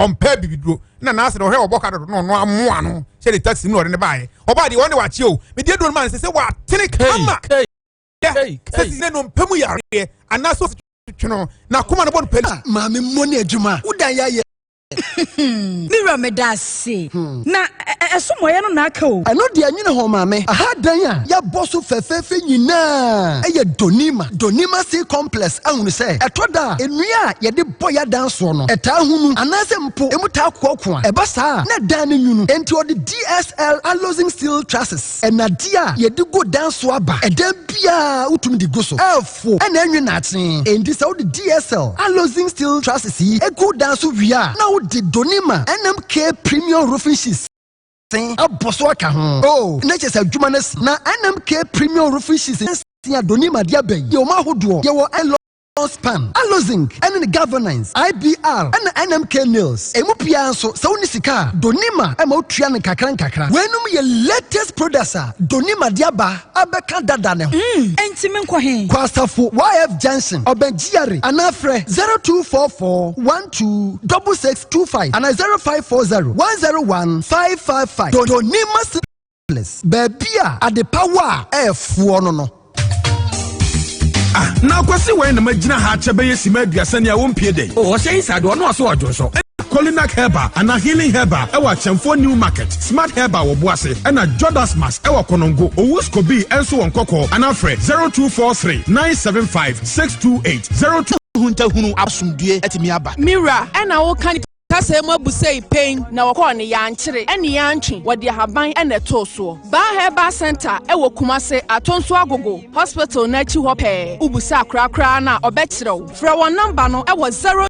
Ɔmpɛ bibiduro na n'ase na ɔhwɛ ɔbɔ ka dodo na ɔno amoa no hyɛ de taxi mu na ɔde ne baayɛ. Ɔbaa deɛ ɔne wakye o, mede aduro no ma no sɛ watene kama yɛ sɛ sisi ne no mpɛ mu yareɛ anaasɛ ɔtwetwe no na akoma no bɔ no pɛli. Maame mmɔ ne adwuma wodan yɛ ayɛ. Me wura, meda ase na ɛso mmɔyɛ no na aka o. Ɛno deɛ nwene ho, maame. Aha dan a yɛbɔ so fɛfɛɛfɛ nyinaa ɛyɛ Donima Donima Steel Complex. Ahunu sɛ ɛtɔ da a nnua a yɛde bɔ yɛ dan soɔ no ɛtaa hunu anaasɛ mpo emu taa koɔko a ɛba saa na dan no nwunu, enti ɔde DSL Aluzinc Steel Trusses, ɛnadeɛ a yɛde gu dan so aba. Ɛdan biara wotumi de gu so, ɛɛfo ɛna ɛnwe naakye. Enti sɛ wode DSL Aluzinc Steel Trusses yi egu dan so wie a, na wode Donima NMK Premium Roofing Sheets abɔ so aka ho o, na kyerɛ sɛ adwuma no si. Na NMK Premium Roofing Sheets a Donima de aba yi yɛ wɔn ahodoɔ. Yɛwɔ ɛlɔ span, Aluzinc ɛne ne galvanized, IBR ɛna NMK nails. Emu pia nso sɛ wone sika a, Donima ɛma wotua no nkakra nkakra. Weinom yɛ latest products a Donima de aba abɛka dada ne ho. Enti menkɔ he? Kɔ Asafo YF Junction, ɔbɛn GRA, anaa frɛ 0244 12 6625 anaa 0540 101 555. Donima Place, baabi a adepa wɔ a ɛɛfoɔ no. Ah, na Akwasi wɛn na magyina ha akyɛ bɛyɛ sima 30 nea wɔmpie dɛn? O, ɔhyɛ inside, ɔno ɔso ɔdwo so. Colinac Herbal anaa Healing Herbal ɛwɔ Akyɛnfoɔ New Market, Smart Herbal wɔ Boase, ɛna Jodasmas ɛwɔ Kɔnɔngo, Owuskobi ɛnso wɔ Nkɔkɔɔ, anaa frɛ 0243 975 628 02. Huntahunu asomdue atumi aba. Mira, ɛna woka kasa mu abusei pɛn na wɔkɔɔ ne yɛankyere ɛne yɛantwe, wɔde ahaban ɛna ɛtoo soɔ. Baa Herbal Center ɛwɔ Kumase Atonso Agogo Hospital n'akyi hɔ pɛɛ. Wobusa akorakora no a, ɔbɛkyerɛ wo. Frɛ wɔn number no ɛwɔ 0